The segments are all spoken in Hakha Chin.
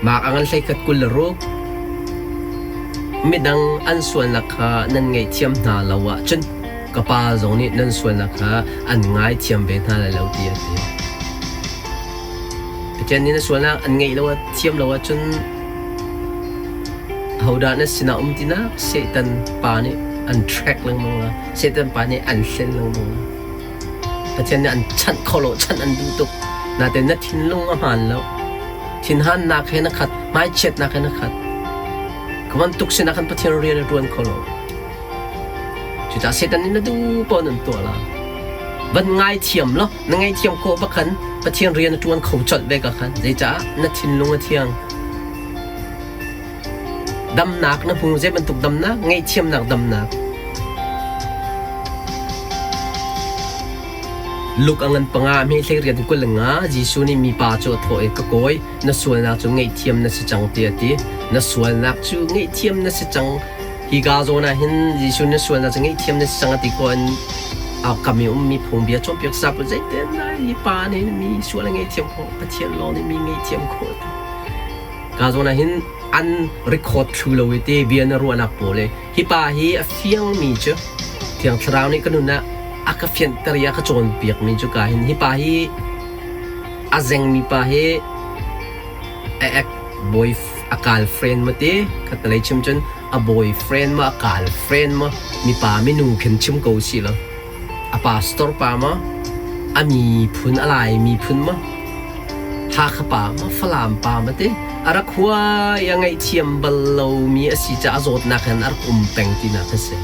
Mark a ngan 11 26 Midang an sualnak kha nan ngaihthiam hna lo ahcun ka Pa zong nih nan sualnak kha an ngaithiam ve hna lai lo ti a ti. Pathian nih na sualnak an ngeih lo thiam lo ahcun ahodah na sinah um tinak Satan pa nih an track lengmang la. Satan pa nih an hlen lengmang la. Pathian nih an chanh kho lo, chanh an duh tuk. Nain na thinlung a hmaan lo. Thinhannak he na khat, hmaichiatnak he na khat. Ka bantuk sinah khan Pathian rian a ṭuan kho lo. Cucaah Satan nih na duh paoh nan tuah la. Van ngaithiam law, na ngaihthiam khawh bak khan Pathian rian a ṭuan kho colh ve ka khan. Zeicah na thinlung a thiang. Damnak na hmu zei bantuk damnak? Ngaihthiamnak damnak. Luke a ngan panga hme hlei riat 25 Jesuh nih mipa cu a thawh i ka kawi na sualnak cu ngaihthiam na si cang tiah a ti. Na sualnak cu ngaihthiam na si cang. Hi ka zawn ah hin Jesuh na sualnak cu ngaihthiam na si cang a ti ko in a kam i ummi phungbia cawnpiak sap zeitin dah hi pa nih mi sual a ngaihthiam khawh Pathian lawng nih mi ngaihthiam khawh ti. Ka zawn ah hin an record thlu lo i te bia na ruahnak pawl i hi pa hi a fiangmi cu Thiang Thlarau nih ka nun ah a ka fianhter i a ka cawnpiakmi cu ka hin hi pa hi a zengmi pa hi a ex boy a girlfriend ma ti khatalei chim cun a boyfriend ma a girlfriend ma mipa minu khin chim ko si lo A pastor pa maw? A miphun a Lai miphun maw? Hakha pa maw? Falam pa maw ti? A rak hua i a ngaihthiam bal lomi a si caah a zawtnak hin a rak um peng tinak a si.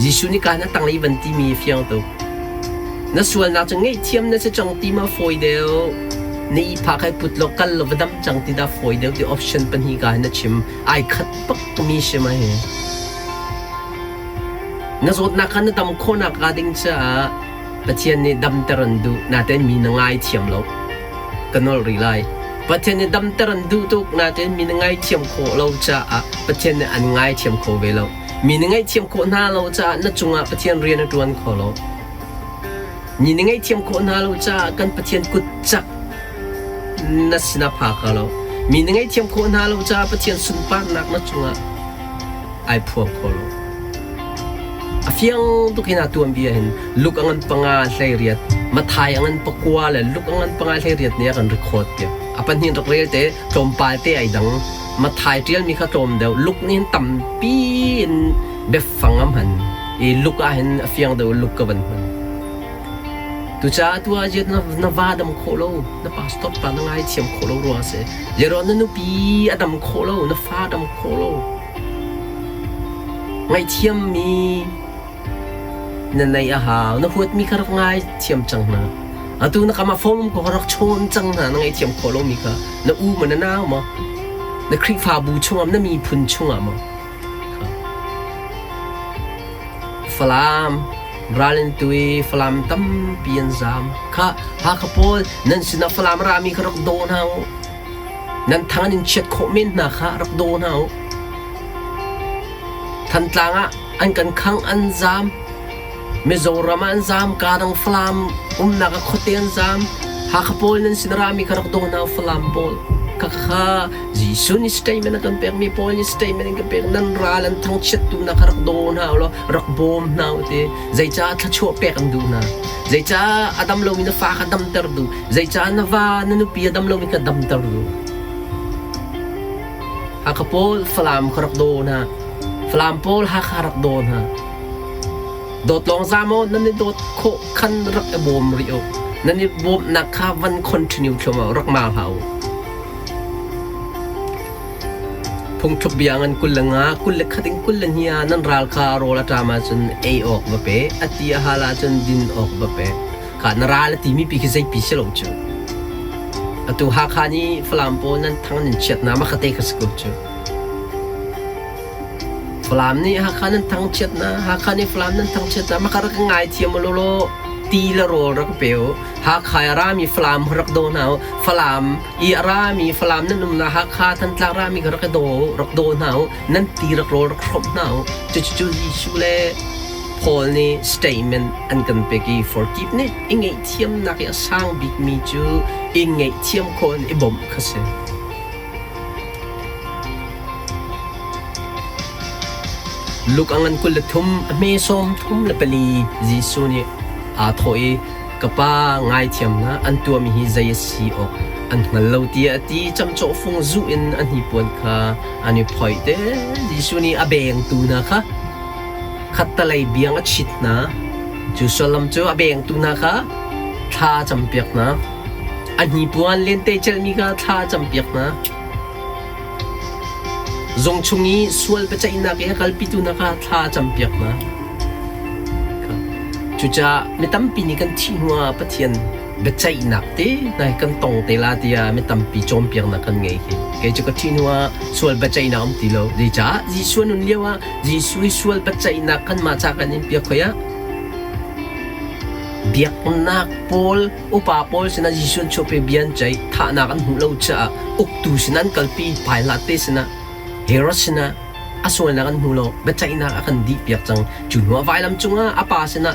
Jesuh nih kaan a tanglei van timi a fiang tuk. Na sualnak cu ngaihthiam na si cang ti ma fawi deuh? Na ihphah kai put law kal law va dam cang ti dah fawi deuh ti option pahnih ka hin a chim. Ai khat bak mi si ma hi. Na zawtnak kha na dam khawhnak hnga ding caah Pathian nih damter an duh, nain mi na ngaithiam lo. Ka nolh rih lai. Pathian nih damter an duh tuk, nain mi na ngaithiam khawh lo caah Pathian nih an ngaithiam kho ve lo. Mi na ngaihthiam khawh hna lo caah na cungah Pathian rian a ṭuan kho lo. Mi na ngaihthiam khawh hna lo caah kan Pathian kut cak na sinah pha kho lo. Mi na ngaihthiam khawh hna lo caah Pathian sunparnak na cungah ai phuang kho lo. A fiang tuk hin a tuanbia hin luk a ngan panga hlei riat, Mathai a ngan pakua le luk a ngan panga hlei riat nih a kan record piak. A pahnih rak rel te tlawmpal te ai dang. Mathai ṭialmi kha tlawm deuh, luk nih hin tampi in biafang a hman. I luk ah hin a fiang deuh luk ka van hman. Tucaah tu ah na va dam khawh lo, na pastor pa na ngaithiam khawh lo ruang a si. Zeiruang na nupi a dam khawh lo, na fa dam khawh lo. Ngaihthiammi na neih a hau. Na huatmi kha rak ngaithiam cang hna. Atu na kam ah phone ko rak chawn cang hna na ngaihthiam khawh lomi kha na u maw na nau maw na Khrihfabu chungah na miphun chungah maw Falam ral in tu i Falam tampi an zaam. Kha Hakha pawl nan sinah Falam rami kha rak daw hna u. Nan thang an in chiat khawh men hna kha rak daw hna u. Thantlang ah an kan khang an zaam. Mizoram ah an zaam, kadang Falam umnak ah khuate an zaam. Hakha pawl nan sin rami kha rak daw hna u Falam pawl. Khakha Jesuh nih statement a kan pekmi Paul nih statement an kan pek nan ral an thangchiattu hna kha rak daw hna u law rak bawm hna u ti zeicah thluachuah pek an duh hna zeicah a dam lomi na fa kha damter duh zeicah na va na nupi a dam lomi kha damter duh Hakha pawl Falam kha rak daw hna Falam pawl Hakha rak daw hna dawt lawng za maw nan i dawt khawh khan rak i bawm rih u nan i bawmnak kha van continue thluahmah rak ma hlah u Phungthluk bia ngan 25, 21 in 22 ah nan ral kha rawl a ṭam ahcun ei awk va pe, a ti a hal ahcun din awk va pe. Kha na ral a timi pi khi zeipi si lo cu. Atu Hakha nih Falam pawl nan thang nan chiat na ma khate kha si ko cu. Falam nih Hakha nan thangchiat na, Hakha nih Falam nan thangchiat na, maka rak ngai thiam lo lo ti le rawl rak pe u. Hakha i rami Falam rak daw hna u. Falam i a rami Falam nan um na Hakha Thantlang rami kha rak daw u, rak daw hna u. Nan ti rak rawl rak hrawmh hna u. Cucu Jesuh le Paul nih statement an kan pek i forgiveness i ngaihthiamnak i a sang bikmi cu i ngaihthiam khawh in i bawmh kha si. Luke a ngan 23 a hme 34 Jesuh nih aa thawh i ka pa ngaithiam hna an tuahmi hi zei a si awk an hngal lo tiah a ti. Camcawh fung zuh in a hnipuan kha an i phoih te. Jesuh nih a bengtu hna kha khattalei biang a chit hna. Cu sullam cu a bengtu hna kha thla a campiak hna. A hnipuan lente celhmi kha thla a campiak hna. Zung chung i sual biaceihnak i a kalpitu hna kha thla a campiak hna. Cucaah mi tampi nih kan thih hnuah Pathian biaceihnak te hna hi kan tong te la tiah mi tampi cawnpiaknak kan ngei hi. Kei cu ka thih hnuah sual biaceihnak um ti lo. Zeicah Jesuh nun lio ah Jesuh i sual biaceihnak kanmah ca kan in piak hoi ah biaknak pawl upa pawl sinah Jesuh an chuahpi bia an ceih thahnak an hmuh lo caah uktu sinah an kalpi Pilate te sinah Herod sinah a sualnak an hmu lo biaceihnak a kan dih piak cang cu hnuah vailam cungah a pa sinah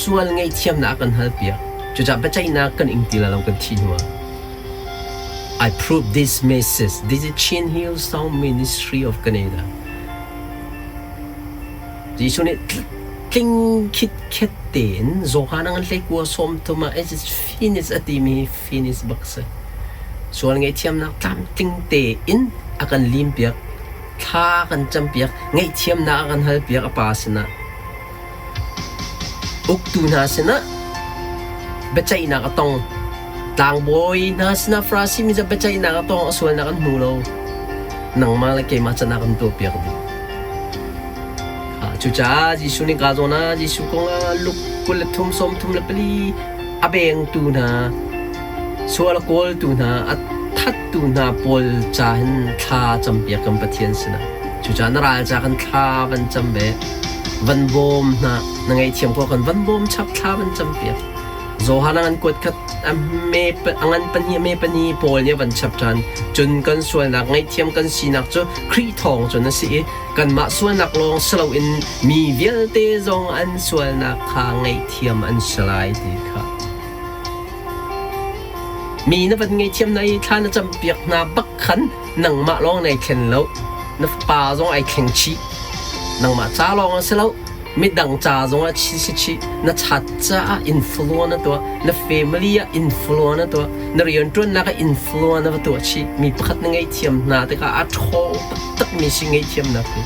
sual ngaihthiamnak a kan hal piak cucaah biaceihnak kan ing ti la lo kan thih hnuah I prove this message. This is Chin Hill Sound Ministry of Canada. Jesuh nih tling khitkhet tein Johan a ngan hleikua sawmthum ah it is finished a timi hi finish bak si. Sual ngaihthiamnak tlamtling tein a kan limpiak, thla a kan campiak, ngaihthiamnak a kan halpiak a Pa sinah. Uktu hna sinah biaceihnak a tong. Tlangbawi hna sinah Farasi mi cu biaceihnak a tong, a sualnak an hmu lo. Nangmah le keimah can ah kan tuahpiak dih. Cucaah Jesuh nih kaa zawn ah Jesuh kong ah Luke 23 34 a bengtu hna, sual a kawltu hna, a thattu hna pawl ca hin thla campiak kan Pathian sinah. Cucaah na ral ca kan thla van cam ve, van bawm hna, na ngaihthiam ko kan van bawm chap thla van campiak. Johan a ngan kuat khat a me a ngan pahnih a me pahnih Paul nih a van chap ṭhan. Cun kan sualnak ngaihthiam kan sinak cu Khrih thawng cun a si i kanmah sualnak lawng si loin mi vialte zong an sualnak kha ngaihthiam an si lai ti kha. Mi na van ngaihthiam hna i thla na campiak hna bak khan nangmah lawng nai thlen lo. Na fapa zong ai thleng chih. Nangmah ca lawng a si lo. Midang ca zongah si chih, na chat caah influence na tuah, na family ah influence na tuah, na rianṭuannak ah influence na va tuah chih. Mi pakhat na ngaihthiam hna tikah a ṭhawng taktakmi si ngaihthiamnak hi.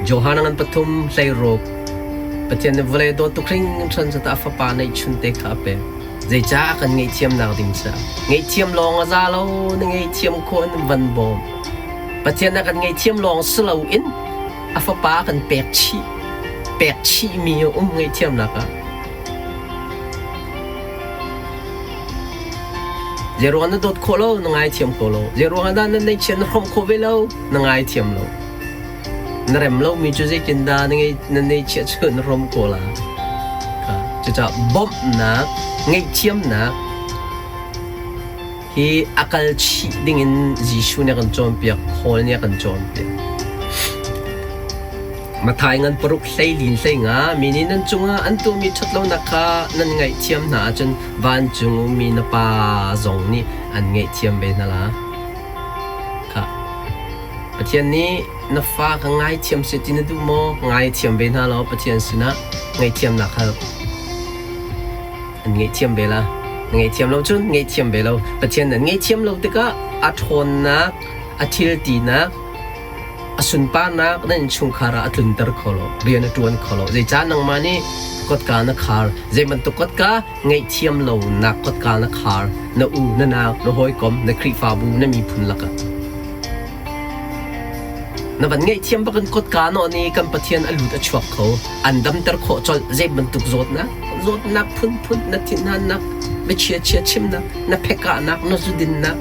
Johan ngan pathum hleiruk Pathian nih vawlei dawt tuk hringhran cu ta a fapa neihchunte kha a pek. Zeicah a kan ngaihthiamnak ding caah? Ngaihthiam lawng a za lo, na ngaihthiam khawh in van bawm. Pathian a kan ngaihthiam lawng si loin a fapa a kan pek chih. Pek chihmi a um ngaihthiamnak ah. Zeiruang na dawt khawh lo, na ngaithiam kho lo. Zeiruang ah dah na neihchiat na hrawmh khawh ve lo, na ngaithiam lo. Na rem lomi cu zeitindah na ngei na neihchiah cu na rom ko la? Cucaah bawmhnak, ngaihthiamnak hi a kal chih dingin Jesuh nih a kan cawnpiak, Paul nih a kan cawnpiak. Matthai ngan paruk hleilin hleinga mi nih nan cungah an tuahmi ṭhatlonak kha nan ngaihthiam hna ahcun vancung ummi na Pa zong nih an ngaihthiam ve hna la. Khah. Pathian nih na fa kha ngaithiam seh ti na duh maw? Ngaithiam ve hna law Pathian sinah ngaihthiamnak hal. An ngaihthiam ve la. Na ngaihthiam lo cun ngaihthiam ve lo. Pathian nan ngaihthiam lo tikah a ṭhawnnak, a thiltinak, a sunparnak nan innchungkhar ah a tlunter kho lo. Rian a ṭuan kho lo. Zeicah nangmah nih kotka na khar? Zei bantuk kotka? Ngaihthiam lonak kotka na khar. Na u, na nau, na hawikom, na Khrihfabu, na miphun lakah. Na van ngaihthiam bak in kotka nawh nih kan Pathian a lut a chuak kho. An damter khawh colh zei bantuk zawtnak, zawtnak phunphun, na thinhannak, biachia chia chimnak, na phekahnak, na zudinnak.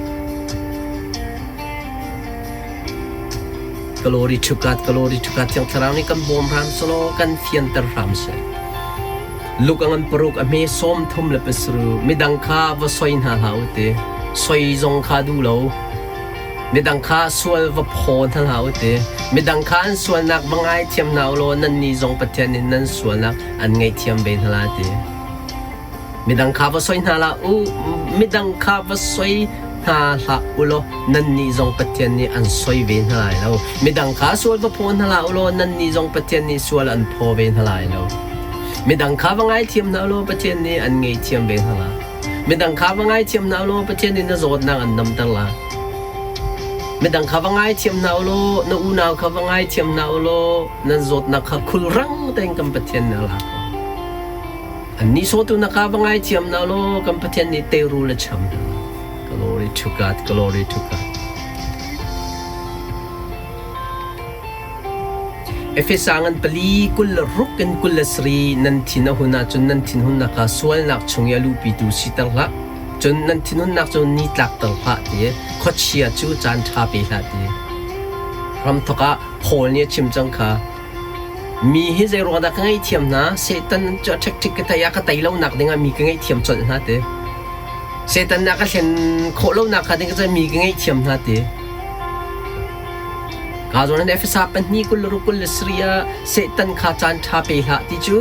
Glory to God, glory to God. Thiang Thlarau nih kan bawm hram selaw kan fianter hram seh. Luk a ngan paruk a hme 37 midang kha va soi hna hlah u ti. Soi zong kha duh lo. Midang kha sual va phaw hna hlah u ti. Midang kha an sualnak va ngaithiam hna u law nannih zong Pathian nih nan sualnak an ngaihthiam ve hna lai ti. Midang kha va soi hna hlah u. Midang kha va soi. hna hlah u law nannih zong Pathian nih an soi ve hna lai lo. Midang kha sual va phaw hna hlah u law nannih zong Pathian nih sual an phaw ve hna lai lo. Midang kha va ngaithiam hna u law Pathian nih an ngaihthiam ve hna lai. Midang kha va ngaithiam hna u law Pathian nih na zawtnak an damter lai. Midang kha va ngaithiam hna u law na unau kha va ngaithiam hna u law nan zawtnak kha khulrang tein kan Pathian nih a lak. Annih sawtu na ka va ngaithiam hna law kan Pathian nih teirul a cham hna. Glory to God, glory to God. Efesa ngan pali 26 in 23 nan thin a hun ahcun nan thinhunnak kha sualnak chung i a luhpitu siter hlah. Cun nan thinhunnak cu ni tlakter hlah ti khuachia cu caan ṭha pe hlah ti. Ramthok ah Paul nih a chim cang kha mi hi zei ruang dah ka ngaihthiam hna Satan cu a ṭhekṭhik ka tei ah ka tei lonak dingah mi ka ngaihthiam colh hna ti. Satan nih a ka hlen khawh lonak kha ding ka mi ka ngaihthiam hna ti. Ka zawn in Efesa pahnih 26 27 ah Satan kha caan ṭha pe hlah ti cu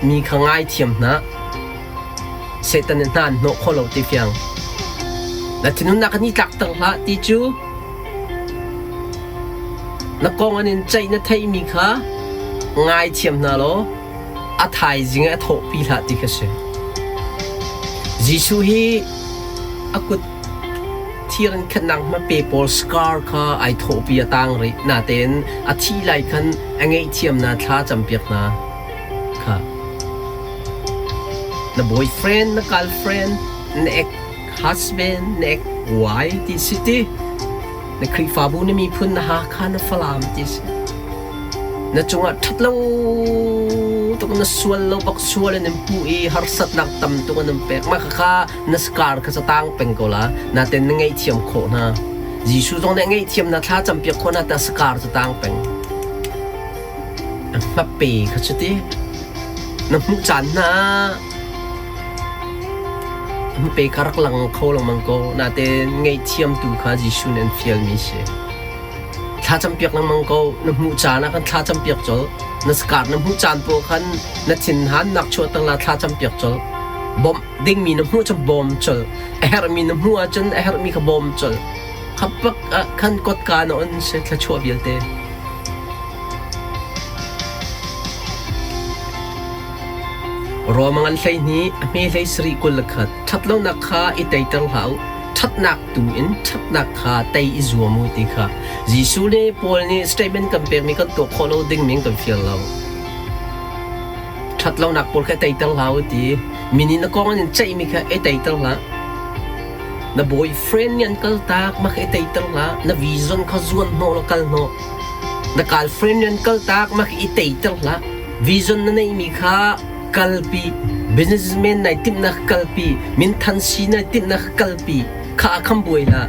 mi kha ngaithiam hna. Satan nih hna an hnawh kho lo ti fiang. Na thinhunnak kan i tlakter hlah ti cu na kong an in ceih na theihmi kha ngaithiam hna law a thaizing ah a thawhpi hlah ti kha si. Jesuh hi a kut thir in khenhnak hmape pawl scar kha ai thawhpi a tang rih. Natein a thih lai khan a ngaihthiam hna thla campiak hna kha. Na boyfriend, na girlfriend, na ex husband, na ex wife ti si ti. Na Khrihfabu na miphun na Hakha na Falam ti si. Na cungah ṭhat lo tuk na sual lo bak sual in an puh i harsatnak tam tuk an in pek. Mah khakha na scar kha catang peng ko la. Natein na ngaihthiam khawh hna. Jesuh zong nih a ngaihthiam na thla campiak khawh hna ta scar catang peng. A hmape kha cu ti. Na hmuh caan hna hmape kha rak lang kho lengmang ko. Natein ngaihthiam tu kha Jesuh nih an fialmi si. Thla campiak lengmang ko. Na hmuh caan ah khan thla campiak colh. Na scar na hmuh caan paoh khan na thinhannak chuahter la thla campiak colh. Bawmh dingmi na hmuh cu bawm colh. A herhmi na hmuh ahcun a herhmi kha bawm colh. Kha pak ah khan kotka na on si thluachuah vialte. Rom ngan 12 a hme hlei sarih 21 ṭhatlonak kha i teiter hlah u. Ṭhatnak tu in ṭhatnak kha tei i zuam u ti kha Jesuh le Paul nih statement kan pekmi kan tuah khawh lo dingmi kan fial lo. Ṭhatlonak pawl kha i teiter hlah u ti. Mi nih na kong an in ceihmi kha i teiter hlah. Na boyfriend nih an kaltak mah kha i teiter hlah. Na vision kha zuan hnawh law kal hnawh. Na girlfriend nih an kaltak mah kha i teiter hlah. Vision na neihmi kha kalpi businessman nai timhnak kalpi minthan si nai timhnak kalpi kha a kham buai hlah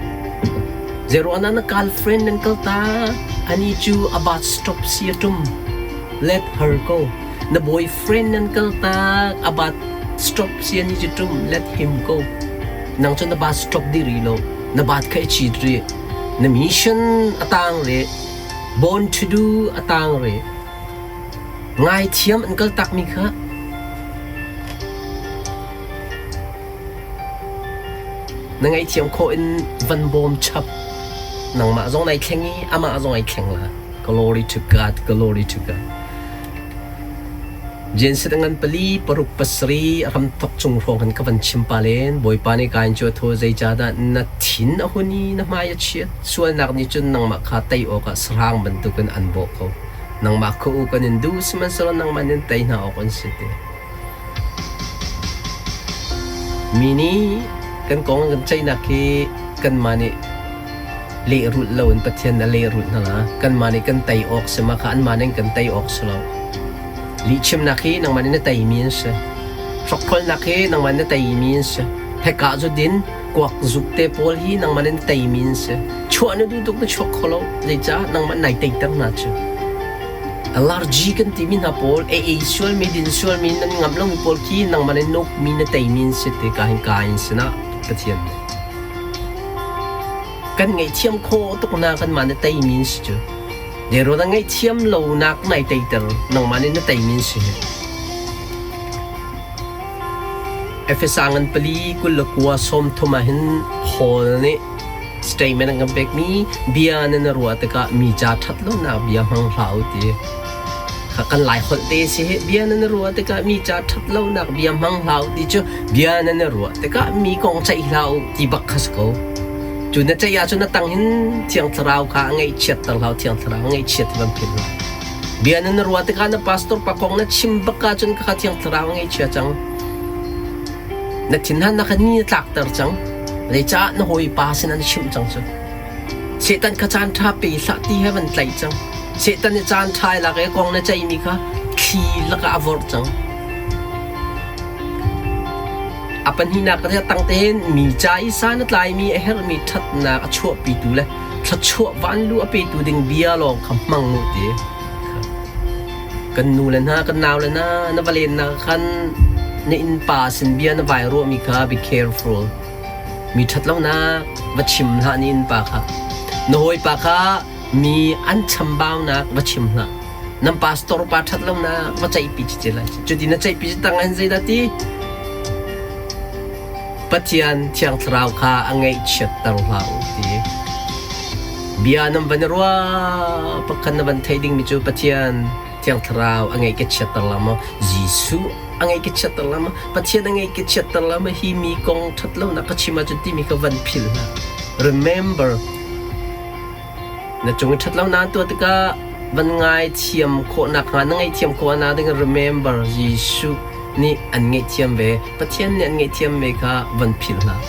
zeruana na girlfriend nan kal ta ani cu a bus stop si a tum let her go na boyfriend nan kal ta a bus stop si ani cu tum let him go nang cu na bus stop di ri lo na bat kha i chit ri na mission atang re born to do atang re Ngaithiam an kaltakmi kha na ngaihthiam khawh in van bawm chap. Nangmah zong nai thleng i amah zong ai thleng la. Glory to God, glory to God. Jenset ngan pali paruk pasarih ram thok chung hrawng kan ka van chim pa len Bawipa nih kain cu a thaw zeicahdah na thin a hun i na hmai a chiat sualnak nih cun nangmah kha tei awkah sahrang bantukin an bawh ko. Nangmah kha u kan in duh, sihmanhsehlaw nangmah nih tei hna awk an si ti. Mi nih kan kong kan ceihnak hi kanmah nih lehrulh loin Pathian a lehrulh hna la. Kanmah nih kan tei awk si ma kha anmah nih kan tei awk si lo. Lihchimnak hi nangmah nih na teimi an si. Hrokhrolnak hi nangmah nih na teimi an si. Heka zu din kuak zuk te pawl hi nangmah nih na teimi an si. Chuah na duh tuk na chuak kho lo. Zeicah nangmah nai teiter hna cu. Allergy kan timi hna pawl, ei ei sualmi, din sualmi, nan ngamh lomi pawl khi nangmah nih nukmi na teimi an si ti ka hin ka in sinah Pathian nih. Kan ngaihthiam khawh tuk na kanmah na teimi an si cu. Zeiruang dah ngaihthiam lonak nai teiter nangmah nih na teimi an si hi. Efesa ngan pali 29 30 ah hin Paul nih statement an kan pekmi bia nan ruah tikah mi ca ṭhat lonak bia hmang hlah u ti. Kha kan Lai holh te si hi bia nan ruah tikah mi ca ṭhat lonak bia hmang hlah u ti cu bia nan ruah tikah mi kong ceih hlah u ti bak kha si ko. Cu na ceih ahcun na tang hin Thiang Thlarau kha a ngaihchiatter hlah u, Thiang Thlarau a ngaihchiat hi van philh hlah. Bia nan ruah tikah na pastor pa kong na chim bak ahcun kha Thiang Thlarau a ngaihchia cang. Na thinhannak kha ni na tlakter cang. Zeicah na hawipa sinah na chimh cang cu. Satan kha caan ṭha pe hlah ti he van tlaih cang. Satan nih caan ṭha i lak i kong na ceihmi kha thli lakah a vorh cang. A pahnihnak ka tang tein mi ca i san a tlaimi a herhmi ṭhatnak a chuahpitu le thluachuah vanlu a petu ding bia lawng kha hmang u ti. Kan nu le hna, kan nau le hna, na va lennak khan na innpa sin bia na vai ruahmi kha be careful. Mi ṭhatlonak va chim hlah na innpa kha. Na hawipa kha mi an chambaunak va chim hlah. Nan pastor pa ṭhatlonak va ceihpi ci lai. Cuti na ceihpi ci tang in zeidah ti? Pathian Thiang Thlarau kha a ngaihchiatter hlah u ti. Bia nan van i ruah pakhat na van theih dingmi cu Pathian Thiang Thlarau a ngaih ka chiatter la maw? Jesuh a ngaih ka chiatter la maw? Pathian a ngaih ka chiatter la maw? Hi mi kong ṭhat lonak ka chim ahcun timi kha van philh hlah. Remember, na cung i ṭhat lonak tuah tikah van ngaithiam khawhnak hnga na ngaihthiam khawhnak ding remember Jesuh nih an ngaihthiam ve Pathian nih an ngaihthiam ve kha van philh hlah.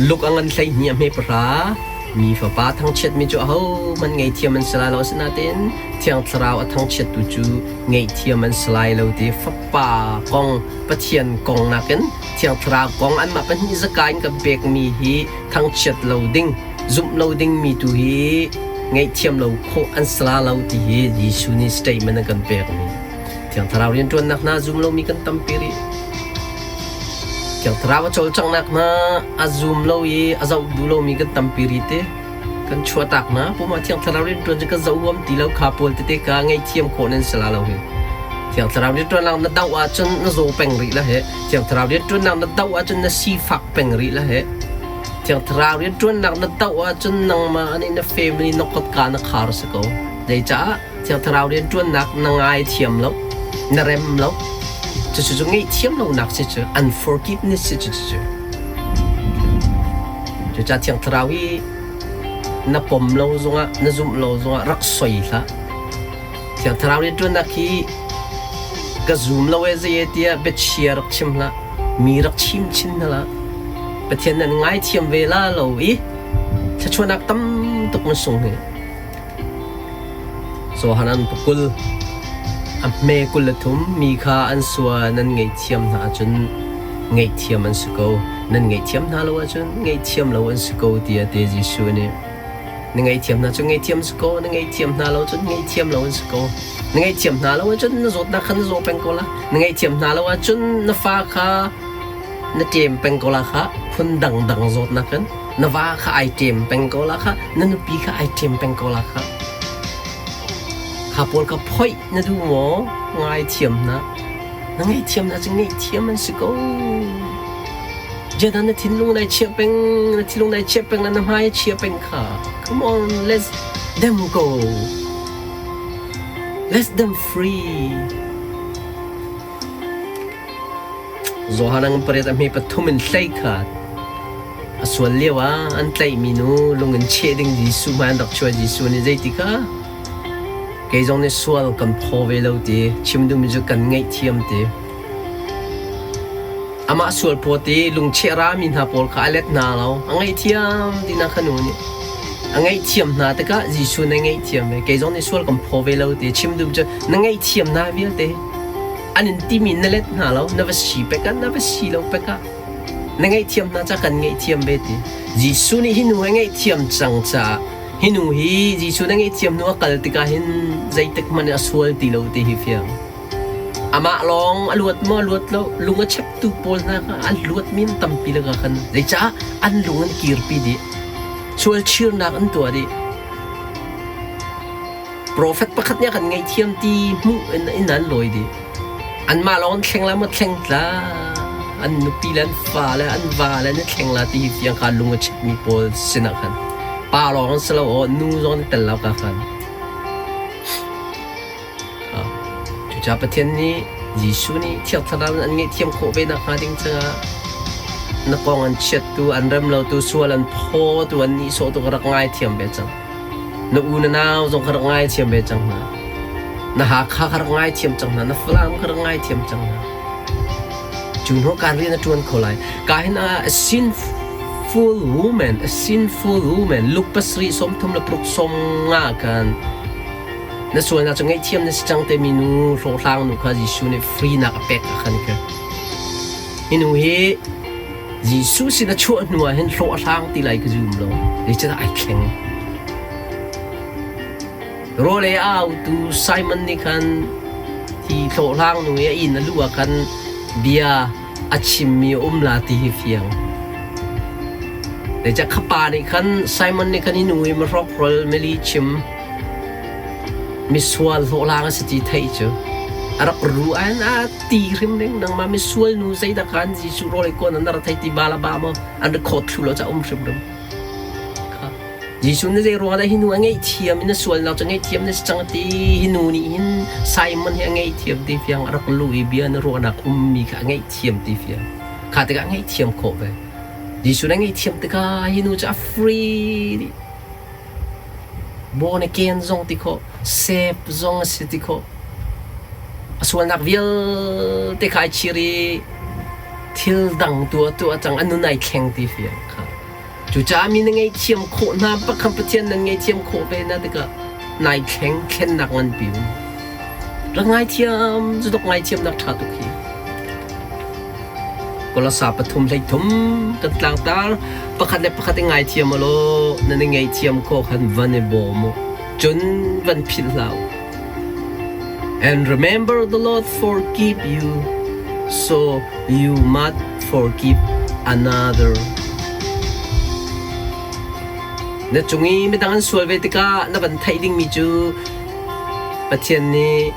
Luk a ngan 12 a hme pahra mi fapa thangchiatmi cu ahohmanh ngaihthiam an si lai lo asinain Thiang Thlarau a thangchiattu cu ngaihthiam an si lai lo ti fapa kong Pathian kong nakin Thiang Thlarau kong anmah pahnih zaka in kan pekmi hi thangchiat lo ding zumh lo dingmi tu hi ngaihthiam lo khawh an si la lo ti hi Jesuh nih statement a kan pekmi Thiang Thlarau rianṭuannak hna zum lomi kan tampi rih. Thiang Thlarau a cawlcanghnak hna a zum lo i a zoh duh lomi kan tampi rih te. Kan chuahtak hna puma Thiang Thlarau rianṭuan cu kan zoh huam ti lo kha pawl tete ka ngaihthiam khawh nan si la lo hi. Thiang Thlarau rianṭuannak na doh ahcun na zaw peng rih la he. Thiang Thlarau rianṭuannak na doh ahcun na sifak peng rih la he. Thiang Thlarau rianṭuannak na doh ahcun nangmah nih na family na kotka na khar si ko. Zeicah Thiang Thlarau rianṭuannak na ngai thiam lo, na rem lo. Cucu cu ngaihthiam lonak si cu unforgiveness si cu cucu. Cucaah Thiang Thlarau hi na pom lo zongah, na zumh lo zongah rak soi hlah. Thiang Thlarau rianṭuannak hi ka zum lo e zei e tiah biachia rak chim hlah, mi rak chim chin hna hlah. Pathian nan ngaithiam ve la lo i thluachuahnak tam tuk na sung hi. Johanan pakul a hme 23 mi kha an sua nan ngaihthiam hna ahcun ngaihthiam an si ko. Nan ngaihthiam hna lo ahcun ngaihthiam lo an si ko tiah a ti Jesuh nih. Na ngaihthiam hna cu ngaihthiam si ko, na ngaihthiam hna lo cun ngaihthiam lo an si ko. Na ngaihthiam hna lo ahcun na zawtnak kha na zaw peng ko la. Na ngaihthiam hna lo ahcun na fa kha na ṭem peng ko la kha phun dangdang zawtnak in na va kha ai ṭem peng ko la kha na nupi kha ai ṭem peng ko la kha kha pawl kha phoih na duh maw ngaithiam na na ngaihthiam na cu ngaihthiam an si ko Jada na thinlung nai chia peng na thinlung nai chia peng na hmai chia peng kha come on let's them go let them free Johan ang pariat a hme pathum in hlei khat. A sual lio ah an tlaihmi nu lung in cheh ding Jesuh hmai an rak chuah Jesuh nih zeiti kha kei zong nih sual kan phaw ve lo ti chim duhmi cu kan ngaihthiam ti. Amah sual phawt i lungcheh rami hna pawl kha a let hna lo. A ngaihthiam ti na kha nu nih. A ngaihthiam hna tikah Jesuh na ngaihthiam ve. Kei zong nih sual kan phaw ve lo ti chim duh cu na ngaihthiam hna vialte. An in timi na let hna lo na va si pek ah na va si lo pek ah na ngaihthiam hna ca kan ngaihthiam ve ti Jesuh nih hi nu a ngaihthiam cang caah hi nu hi Jesuh na ngaihthiam hnu a kal tikah hin zeitik hmanh a sual ti lo ti hi fiang amah lawng a luat maw a luat lo lung a cheptu pawl hna kha an luat mi an tampi laka khan zeicah an lung an kirpi dih sual chirnak an tuah dih Profet pakhat nih a kan ngaihthiam ti hmuh in inn an lawi dih. Anmah lawng an thleng la maw thleng tla. An nupi le an fa le an va le an i thleng la ti hi fiang kha lung a chitmi pawl sinah khan pa lawng an si lo aw nu zong an i tel lo ka khan. Cucaah Pathian nih Jesuh nih Thiang Thlarau in an ngaihthiam khawh ve nakhnga ding caah na kong an chiattu, an rem lotu, sual an phawtu, an nihsawhtu ka rak ngaithiam ve cang. Na u na nau zong ka rak ngaithiam ve cang hna. Na Hakha ka rak ngaithiam cang hna. Na Falam ka rak ngaithiam cang hna. Cu hnu kaan rian a ṭuan kho lai. Ka hin ah a sinful woman, a sinful woman, Luke pasarih sawmthum le paruk sawm nga khan Na sualnak cu ngaihthiam na si cang timi nu hlawhhlang nu kha Jesuh nih free-nak a pek ah khan ka. Hi nu hi Jesuh sin a chuah hnu ah hin hlawh a hlang ti lai ka zum lo. Zeicahtiah ai thleng. Rawl ei a autu Simon nih khan hi hlawhhlang nu i a inn a luh ah khan bia a chimmi a um la ti hi fiang. Zeicah kha pa nih khan Simon nih khan hi nu hi mahrawkhrol meli chim misual hlawhhlang a si ti theih cu a rak ru an a ti hrim ding nangmah misual nu zeidah kan Jesuh rawl ei kawn an rak thei ti ba la ba maw an rak khawt thlu lo ca um hrim rim kha Jesuh na zei ruang dah hi nu a ngaihthiam in a sualnak cu ngaihthiam na si cang ti hi nu nih hin Simon hi a ngaihthiam ti fiang a rak lu i bia na ruahnak ummi kha a ngaihthiam ti fiang kha tikah a ngaihthiam khawh ve Jesuh na ngaihthiam tikah hi nu cu a free dih Born again zong ti khawh, save zong a si ti khawh. A sualnak vialte kha ai chir i thil dang tu a tuah cang, a nun ai thleng ti fiang kha. Cucaah mi na ngaihthiam khawh hna bak khan Pathian nan ngaihthiam khawh ve na tikah nai thleng, thlennak nganpi um. Rak ngaithiam, cu tuk ngaithiamnak ṭha tuk hi. Kolosa pathum hleithum kan tlangtar pakhat le pakhat i ngaithiam ulaw nan i ngaihthiam khawh khan van i bawm u cun van philh hlah u. And remember the Lord forgive you so you must forgive another. Na cung i midang an sual ve tikah na van theih dingmi cu Pathian nih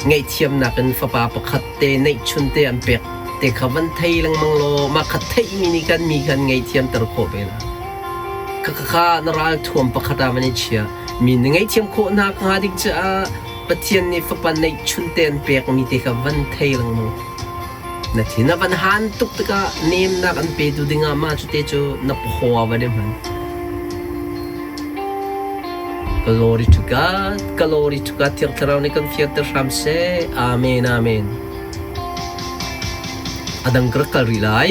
ngaihthiamnak in fapa pakhat te neihchun te an pek te kha van thei lengmang law mah kha theihmi nih kan mi khan ngaihthiamter khawh ve la. Khakha kha na ralthuam pakhat ah van i chia. Mi na ngaihthiam khawh hna hnga ding caah Pathian nih fapa neihchun te an pekmi te kha van thei lengmang. Na thin a van han tuk tikah nemnak an petu dingah mah cu te cu na phaw ah van i hman. Glory to God, glory to God, Thiang Thlarau nih kan fianter hram seh. Amen, amen. A dang ka rak kal rih lai.